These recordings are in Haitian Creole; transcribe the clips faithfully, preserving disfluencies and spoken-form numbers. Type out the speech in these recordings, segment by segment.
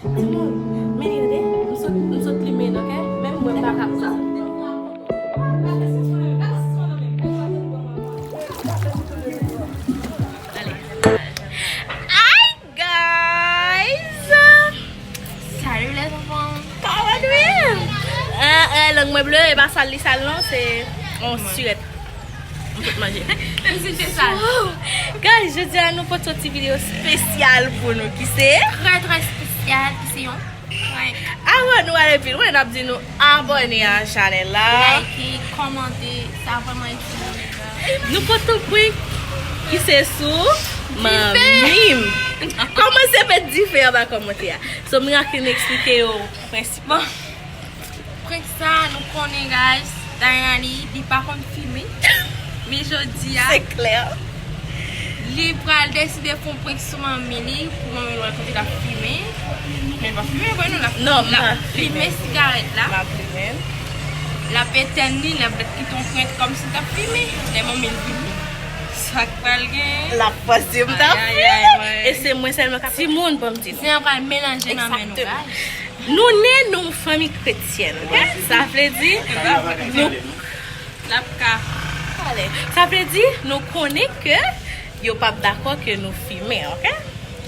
Timoun, men li tande, m sot, m sot limen, ok? Menm mwen pa ka pran. Hi guys! Salut les enfants! Kòman nou ye? Ah, eh, lang mwen ble, e pa sal li sal non, se yon sirèt. M fout manje. Menm si l te sal. Guys, jodi a nou pote yon ti videyo espesyal pou nou ki se Trè, trè espesyal, ki se yon prank. Avan nou ale pi lwen, n ap di nou abòne a chanèl la. Like, kòmante, sa vrèman itil nou, nèg la. Nou pote yon prank ki se sou manmi m. Kòmanse met dife anba kòmantè a. So, Miracle eksplike yo prensip. Bon. Prank sa, nou konnen, guys, Dayani, li pa konn fimen. Men jodi a, se klè, li pral deside fè yon prank sou manmi li, pou manmi l wè kote l ap fimen. Men l pa fimen vre non, l ap, non, l ap limen sigarèt la. L ap limen. L ap etèn li, l ap kite yon prank kòmsi l t ap fimen. Lè manmi l vini, sa k pral gen? L ap panse m t ap fimen. E se mwen sèlman k ap. Timoun, ban m di nou. Zen an pral melanje nan men nou, guys. Nou ne nou fanmi kretyèn, ok? Sa vle di nou, l ap ka pale. Sa vle di nou konnen ke yo p ap dakò ke nou fimen, ok?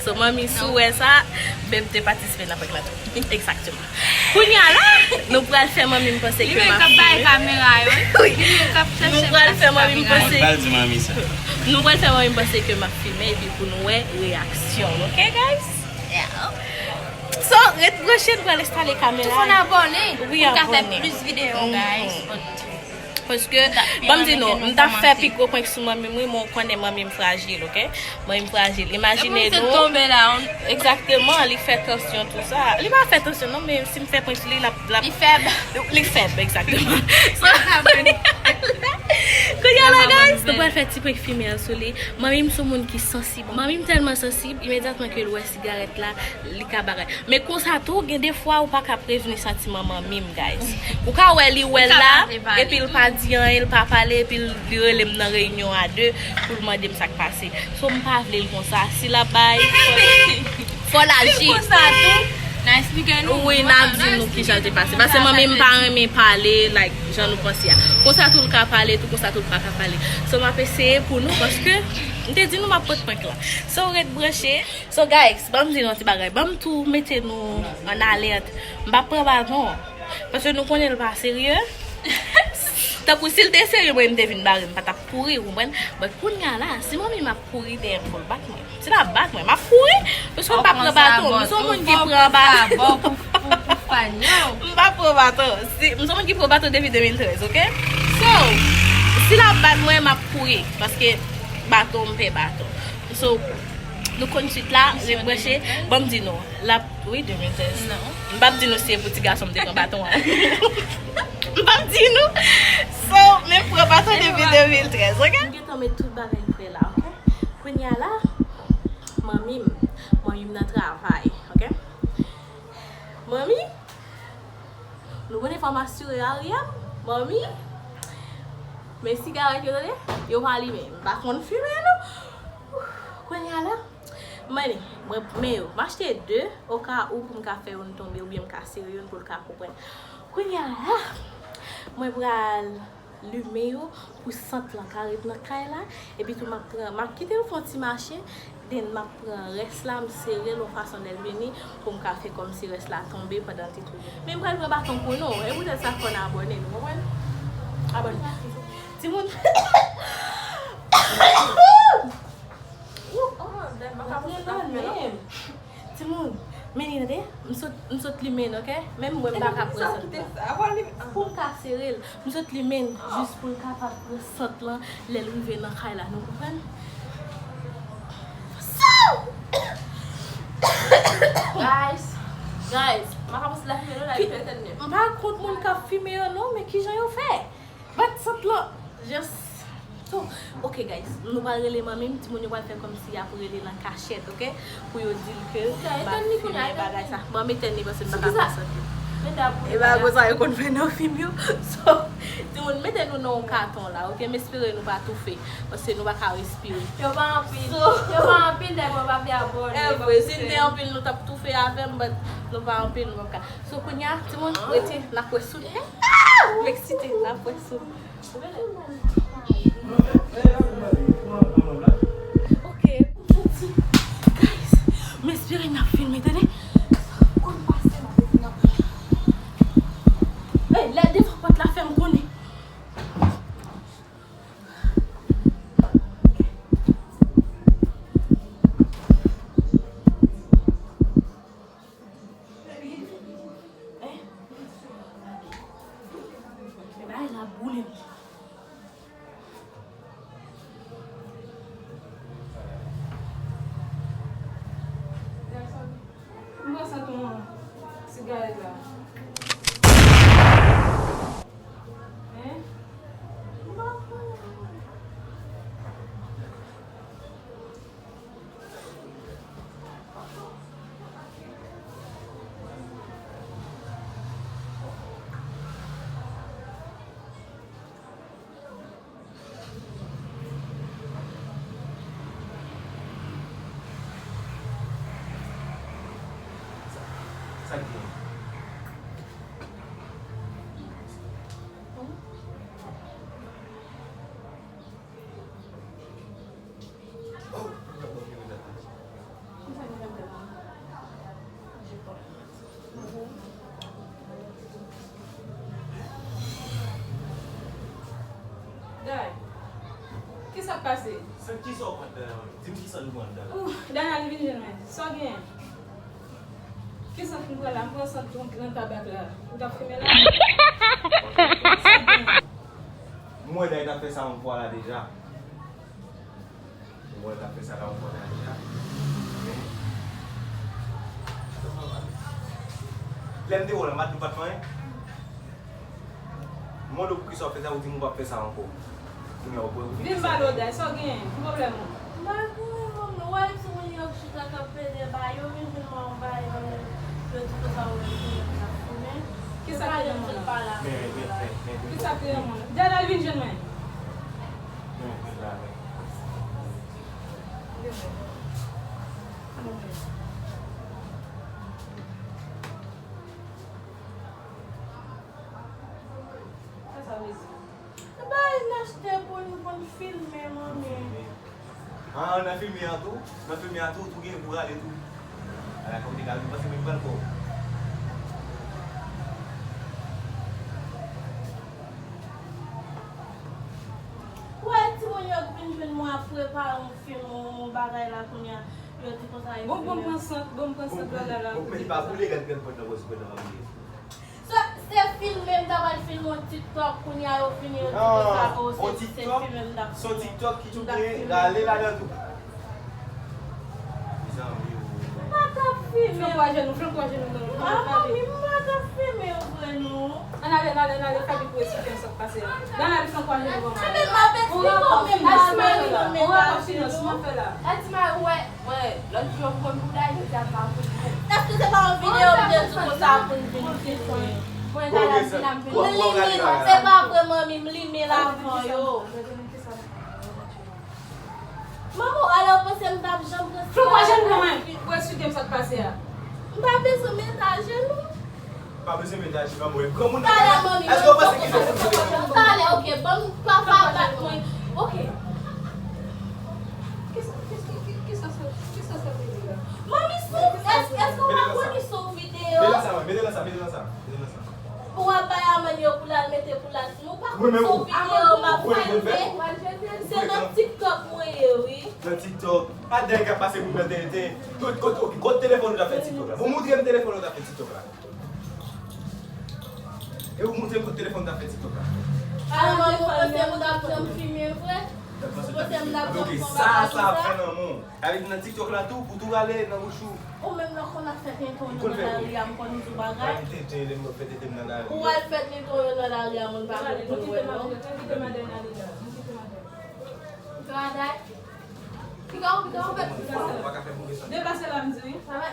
So, manmi, si w wè sa, beb te patisipe nan prank la tou. Egzakteman. Kounye a la, nou pral fè manmi m panse ke m ap fimen. Li menm k ap bay kamera yo, wi. Wi. Li menm k ap chèche plas kamera yo. Nou pral fè manmi m panse. Mwen pral di manmi sa. Nou pral fè manmi m panse ke m ap fimen epi pou nou wè reyaksyon l, ok, guys? Yeah. So, ret branche, nou pral enstale kamera. Tou fon abòne pou n ka fè plis videyo, guys. Paske, ban m di nou, m t ap fè pi gwo prank sou manmi m, wi, men w konnen manmi m frajil, ok? Manmi m frajil. Imajine nou. Egzakteman, li fè tansyon, tou sa. Li pa fè tansyon, non, men si m fè prank sou li, l ap, l ap. Li fèb. Li fèb, egzakteman. So, kounye a la, guys, nou pral fè ti prank fimen an sou li. Manmi m se yon moun ki sansib. Manmi m tèlman sansib, imedyatman ke l wè sigarèt la, li ka bagay. Men konsa tou, gen de fwa ou pa ka prevni santiman manmi m, guys. Ou ka wè li wè l la, epi l pa di anyen, l pa pale, epi l, li rele m nan reyinyon a de pou l mande m sa k pase. So, m pa vle l konsa. Si l ap bay, fò, fò l aji. Li konsa tou, n a eksplike nou. Wi, n a di nou kijan l te pase. Paske manmi m pa renmen pale, like, jan nou panse a. Konsa tou l ka pale, tou konsa tou l pa ka pale. So, m ap eseye pou nou, paske m te di nou m ap pote prank la. So, ret branche. So, guys, ban m di nou yon ti bagay. Ban m tou mete nou an alèt. M p ap pran baton. Paske nou konnen l pa serye. Tankou si l te serye, mwen, m te vin bare, m pa t ap kouri, ou konprann? But kounye a la, si manmi m ap kouri dèyè m pou l bat mwen. Si l ap bat mwen, m ap kouri. Paske m pa pran baton. M se yon moun ki pran baton. M pa pran baton. Si, m se yon moun ki pran baton depi de mil trèz, ok? So, si l ap bat mwen, m ap kouri. Paske baton, m pè baton. So, nou konn swit la, ret branche. Ban m di nou, l ap, wi, de mil trèz. Non. M p ap di nou si se pou ti gason m te pran baton an. M p ap di nou. So, men m pran baton depi de mil trèz, ok? M gentan met tout bagay prè la, ok? Kounye a la, manmi m, manmi m nan travay, ok? Manmi, nou konnen fò m asire Ariam, manmi, men sigarèt yo, tande, yo pa limen. M pa konn fimen, non. Kounye a la, mwen, mwen, men yo, m achte de, oka ou pou m ka fè youn tonbe, oubyen m ka sere youn pou l ka konprann. Kounye a la, mwen pral limen yo pou sant lan ka ret nan kay la, epi tou m ap pran, m ap kite l fè yon ti mache, then m ap pran rès la, m sere l yon fason lè l vini, pou m ka fè kòmsi rès la tonbe pandan l te tonbe. Men m pral pran baton pou nou, e poutèt sa fò n abòne, nou konprann? Abòne. Timoun. Timoun, men li tande, m sot, m sot limen, ok? Menm mwen m pa ka pran sant lan. Pou m ka sere l, m sot limen jis pou l kapab pran sant lan lè l rive nan kay la, nou konprann? Guys, guys, m pa kont moun k ap fimen yo non, men kijan yo fè? Bat sant lan, just. So, ok, guys, nou pral rele manmi m, timoun yo pral fè kòmsi y ap rele l an kachèt, ok? Pou yo di l ke m ap fimen bagay sa. Bon, m etèn li paske m pa ka pran sant li. E bagay konsa yo konn fè nan fim yo. So, timoun, mete nou nan yon katon la, oke? M espere nou pa toufe, paske nou pa ka respire. Yo pa anpil. So, yo pa anpil, nèg yo pa vle abòne. E vre, si n te anpil, nou t ap toufe avè m, but nou pa anpil, nou p ap ka. So, kounye a, timoun, rete, n ap wè sou. Ah! M eksite, n ap wè sou. Ok, guys, m espere n ap filme, tande. Konn pase m ap vin apre. Hey, lè devan pòt la fè m konnen. Hein? Men bagay la boule m. Mwen santi yon sigarèt la. Hein? Sa k gen? Guy, kisa k pase? Sa kisa w pran anndan la menm? Di m kisa nou pran anndan la. Ouh, Daniel vin jwenn mwen. Sa w genyen? Kisa k m pran la? M pran sant nan tabak la. Ou t ap fimen la? Sa w genyen? M wè Daniel t ap fè sa yon fwa la deja. Ou wè l t ap fè sa la yon fwa deja. Lè m te wè w la, m pa t di w pa t fè anyen. M mande w poukisa w fè sa, ou di m ou p ap fè sa ankò. Kounye a w kwè ou vin fè sa. Vin ba l oday, sa w genyen? Ki pwoblèm ou? M pa gen anyen, manmi. W wè timoun yo k chita k ap plede ba yo, vin jwenn mwen yon bagay, yo di konsa ou wè timoun yo ap fimen. Kisa k te nan men w la? Men, men, men, men, men. Kisa k te nan men w la? Daniel vin jwenn mwen. Men, men la, men. Sa sa vle di? Se bagay n achte pou n konn filme, manmi. Ah, nan filme an tou? Nan filme an tou, tou gen pou rale tou. Ala kòm te ka vin panse mwen pral fò. Wè, timoun yo k vin jwenn mwen ap prepare yon fim, yon bagay la kounye a. Yo di konsa yo. Bon, bon, pran sant, bon, pran sant bagay la. Bon, men li pa boule, gad, gad, pran nan wè si pran nan wè. Se, se filme, m ta pral filme yon TikTok, kounye a yo fini, yo di konsa, oh, se, se filme m t ap filme. Son TikTok ki tou gen rale ladan tou. Mezanmi, oh. M pa t ap filme. Flanke ajenou, flanke ajenou, non. Ah, manmi, m pa t ap filme vre, non. Ann ale, ann ale, ann ale, fè li pou esplike m sa k pase a. Ann ale, flanke ajenou, ban mwen. Enben, m ap esplike w, men m pa t mari nan mennaj ou. Ou wè, wè, lòt jou yo konn bouda, jodi a m pa konn. Èske se pa yon videyo m te di konsa pou n vin filme? Mwen, gade m vin la, m vin. M limen, se pa vre, manmi, m limen l avan yo. Manman, alò, w panse m t ap janm pran sila? Flanke ajenou, ban mwen, pou esplike m sa k pase a. M pa bezwen mete ajenou. Pa bezwen mete ajenou, mwen granmoun. Talè, manmi, èske w panse ki fè moun ki te... Talè, ok, ban m, papa bat mwen. Ok. Kisa, kisa, kisa sa, kisa sa vle di la? Manmi, sou, èske, èske w pa konnen sou videyo? Mete nan sa, mete nan sa, mete nan sa, mete nan sa. Ou ap bay Armand yo pou l al mete pou l al. Nou pa konn sou videyo, m ap filme. Se nan TikTok mwen ye, wi. Nan TikTok? Pa dèyè k ap pase moun nan tenten. Kot, kot, kot telefòn ou t ap fè TikTok la? Bon, moutre m telefòn ou t ap fè TikTok la. E ou moutre m kot telefòn ou t ap fè TikTok la. Alò, ou panse m t ap janm filme vre? Ou panse m t ap janm fè yon bagay konsa? Sa, sa ap fè nan men w. Avèk nan TikTok la tou, pou tou rale nan bouch ou. Ou menm nan konn ap fè tenten w nan lari a, m konn di w bagay. Rale tenten, lè m fè tenten m nan lari a. Ou al fè tenten w nan lari a, moun pa konn konn wè non. Travay. Piga ou, piga ou, fè. Deplase la, m di wi. Travay.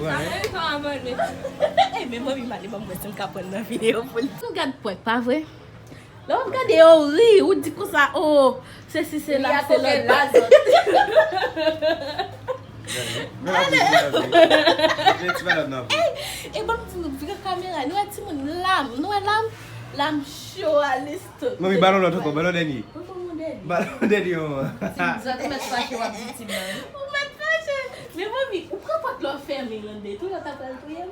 pran, wi. Sa pa yon abòne. Ey, men manmi m ale ban m wè si m ka pran nan videyo pou li. Nou gad prank, pa vre? Lè w ap gade yo ri, ou di konsa, oh, sesi, sela, se lòt. Gade, men la pou di la, men ti madam nan. Ey, e ban m di nou, vire kamera, nou wè timoun lam, nou wè lam, lam cho a, li Manmi, ba l yon lòt ankò, ba l yon dènye. Mwen ban mwen dènye. Ba l yon dènye, manman. Zòt mèt fache w ap di ti manmi. Ou mèt fache. Men manmi, ou pran pòt la w fèmen l anndan tou, lòt la pral touye m.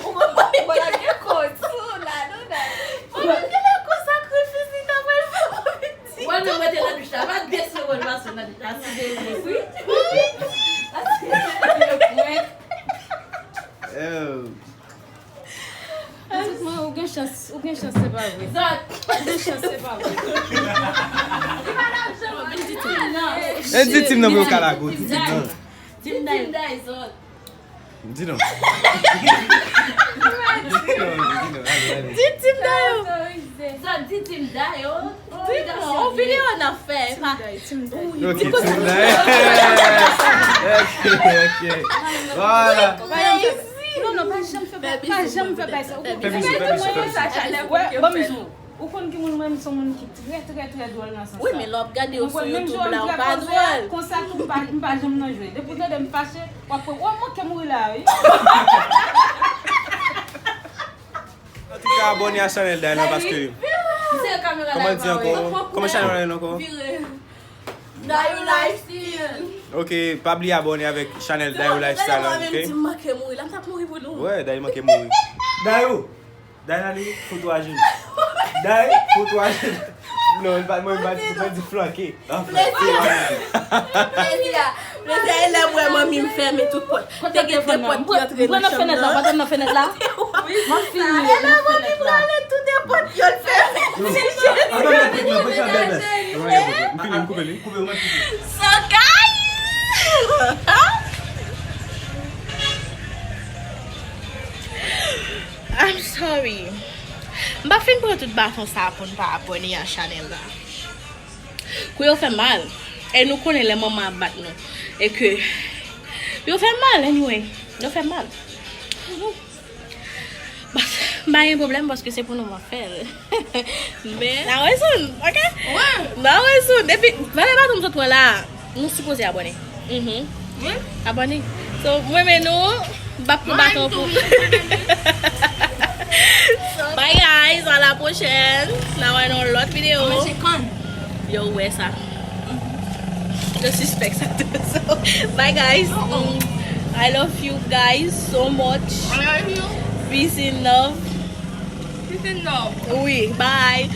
Ou pran manmi. Bon, la gen kout sou la, nou la. Manmi, gen lè konsa sakrifis li ta pral fè manmi di. Mwen menm rete nan douch la, pa de segonn pase nan douch la, si de minit, wi. Wi. Ase de minit. Oh. Ou gen chans, ou gen chans se pa vre. Zòt. Ou gen chans se pa vre. E di Tim nan pou yo ka lago, di Tim nan. Tim Day, zòt. Di non. Di non, di non, ale, ale. Di Tim Day. Zòt, di Tim Day, oh. Di non, on videyo n ap fè. Ok, Tim Day. Ok, ok. Voilà. Non, non, pa janm fè bagay, pa janm fè bagay sa. Fè bizou, fè bizou, fè bizou. Wè, ban m di w. Ou konn ki moun mwen, m se yon moun ki trè, trè, trè dwòl nan sans sa. Wi, men lè w ap gade yo sou YouTube la, ou pa dwòl. Konsa tou, m pa, m pa janm nan jwe. Depi w tande m fache, w ap wè, w ap manke mouri la, wi. Antouka, abòne a chanèl Day la, paske, kòman l di ankò? Kòman chanèl la ankò? Dayou Lifestyle. Ok, pa bliye abòne avèk chanèl Dayou Lifestyle la, ok? Dayou manke mouri la, m t ap mouri pou nou. Wè, Dayou manke mouri. Dayou! Dayou, fout ou ajenou. Dayou, fout ou ajenou. Non, mwen pa di, mwen di flanke. Plezi a. Plezi a. Plezi a, e lè m wè manmi m fèmen tout pòt. Te gen de pòt ki antre nan chanm nan. Mwen nan fenèt la, mwen nan fenèt la. Mwen fini nan fenèt la. Tout de pòt yo l fèmen. Ann fèmen tout nan, pran sa bèl bèl. M fini, m koupe li, m koupe, mwen fini. So guys, I'm sorry. M pa fin pran tout baton sa pou n pa abòne a chanèl la. Kou yo fè mal. E nou konnen lè manman ap bat nou. E ke yo fè mal, anyway. Yo fè mal. But, pa gen pwoblèm paske se pou nou m ap fè l. Men, n a rezoud, ok? N a rezoud. Epi, valè baton m sot pran la, nou sipoze abòne. Mhm. Abòne. So, mwen men nou, m ap pran baton pou. Bye guys, à la prochaine. N a wè nan lòt videyo. Manje kann. Yo, wè sa. Yo sispèk sa tou. So, bye guys. Oh, oh. I love you guys so much. I love you. Peace and love. Peace and love. Oui, bye.